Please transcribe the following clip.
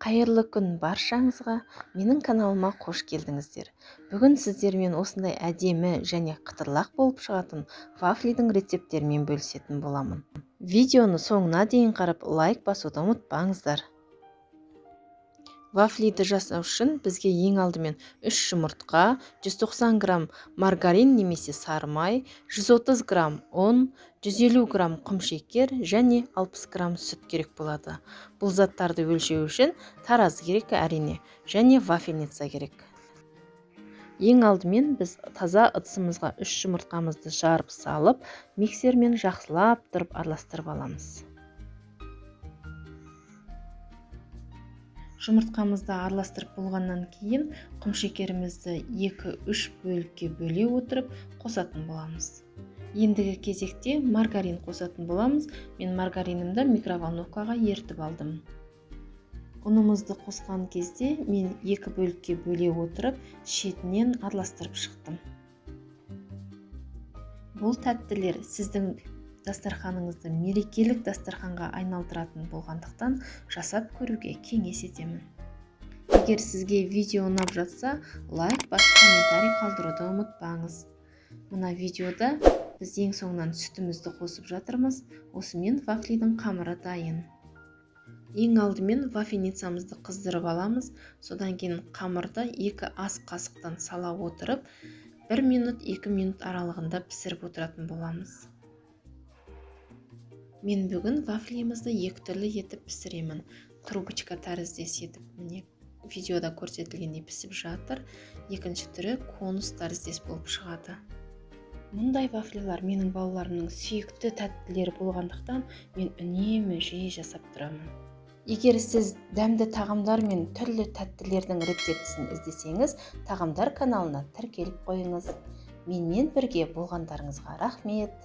Қайырлы күн баршаңызға, менің каналыма қош келдіңіздер. Бүгін сіздермен осындай әдемі және қытырлақ болып шығатын вафлидің рецепттерімен бөлісетін боламын. Видеоны соңына дейін қарап, лайк басуды ұмытпаңыздар. Вафлиді жасау үшін бізге ең алдымен 3 жұмыртқа, 190 грамм маргарин немесе сары май, 130 грамм ұн, 150 грамм құмшекер және 60 грамм сүт керек болады. Бұл заттарды өлшеу үшін таразы керек әрине, және вафельница керек. Ең алдымен біз таза ыдысымызға 3 жұмыртқамызды жарып салып, миксермен жақсылап тұрып араластырып аламыз. Жұмыртқамызды араластырып болғаннан кейін құмшекерімізді 2-3 бөлікке бөле отырып қосатын боламыз. Ендігі кезекте маргарин қосатын боламыз. Мен маргаринімді микроволновкаға ерітіп алдым. Ұнымызды қосқан кезде мен 2 бөлікке бөле отырып шетінен араластырып шықтым. Бұл тәттілер сіздің дастарханыңызды мерекелік дастарханға айналдыратын болғандықтан жасап көруге кеңес етемін. Егер сізге видео ұнап жатса, лайк басып комментарий қалдыруды ұмытпаңыз. Мына видеода біз ең соңынан сүтімізді қосып жатырмыз. Осымен вафлидің қамыры дайын. Ең алдымен вафельницамызды қыздырып аламыз. Содан кейін қамырды 2 ас қасықтан сала отырып, 1 минут, 2 минут аралығында пісіріп отыратын боламыз. Мен бүгін вафлиімізді 2 түрлі етіп пісіремін. Трубочка тәріздес етіп, міне видеода көрсетілгендей пісіп жатыр. Екінші түрі конус тәріздес болып шығады. Мұндай вафлилар менің балаларымның сүйікті тәттілері болғандықтан мен үнемі жиі жасап тұрамын. Егер сіз дәмді тағамдар мен түрлі тәттілердің рецептісін іздесеңіз, тағамдар каналына тіркеліп қойыңыз. Менімен бірге болғандарыңызға рахмет.